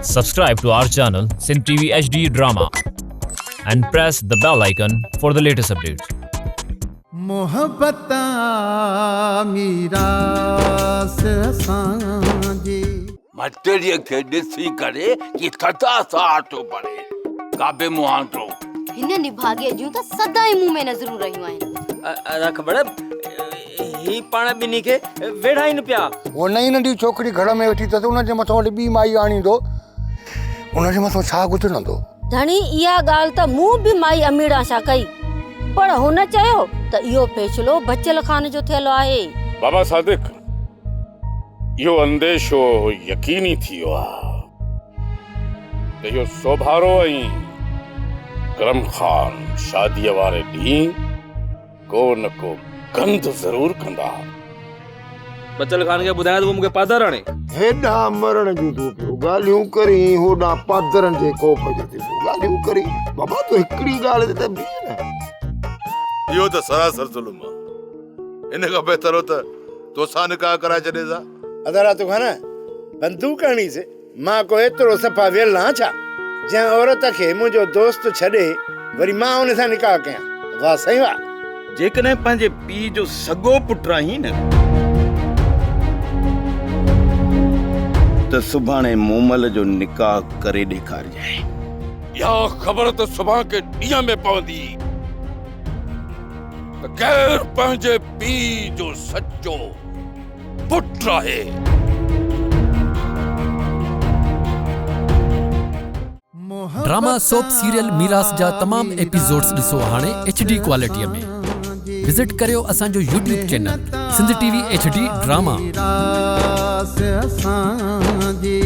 Subscribe to our channel Sindh TV HD Drama and press the bell icon for the latest updates. محبت آ ميراث اسان جي. مٽيريء کي ڏسي ڪري ڪي ٿڌا ساهه ٿو ڀري، گابي مهاندرو. هن نڀاڳيء جون ته سدائين مون ۾ نظرون رهيون آهن. ادا کٻڙ، هي پاڻ ٻنهي کي ويڙهائين پيا. هوء نئين ننڍي ڇوڪري گهر ۾ ويٺي اٿس، ان جي مٿان وري ٻي مائي آڻيندو، ان جي مٿان ڇا گذرندو؟ ڌڻي اها ڳالهه ته مون به مائي اميڙان سان ڪئي، پر هن چيو ته اهو فيصلو بچل خان جو ٿيل آهي. بابا صادق، اهو انديشو يقيني ٿي ويو آهي ته اهو سوڀارو ۽ ڪرم خان شاديء واري ڏينهن ڪو نه ڪو گند ضرور ڪندا. بچل خان کي ٻڌايان ته هو مون کي پادر هڻي. هيڏانهن مرڻ جون تون پيو ڳالهيون ڪرين، هوڏانهن پادرن جي خوف جون تون پيو ڳالهيون ڪرين. بابا تون هڪڙي ڳالهه تي ته بيهه نه. اهو ته سراسر ظلم آ. ان کان بهتر هو ته توسان نڪاح ڪرائي ڇڏيس ها. ادا رات کان نه بندوق هڻيس. مان ڪو ايترو صفا ويل ناهان ڇا؟ جنهن عورت کي منهنجو دوست ڇڏي وري مان ان سان نڪاح ڪيان. واه سائين واه. جيڪڏهن پنهنجي پيء جو سڳو پٽ آهين نه ته سڀاڻي مومل جو نڪاح ڪري ڏيکارجانء. اها خبر ته سڀان کي ڏينهن ۾ پوندي ته ڪير پنهنجي پيء جو سچو پٽ آهي. ڊراما سوپ سيريل ميراث جا تمام ايپيسوڊز ڏسو هاڻي ايڇ ڊي ڪوالٽي ۾ وزٽ ڪريو اسان جو YouTube channel Sindh T V H D drama. ميراث اسان جي.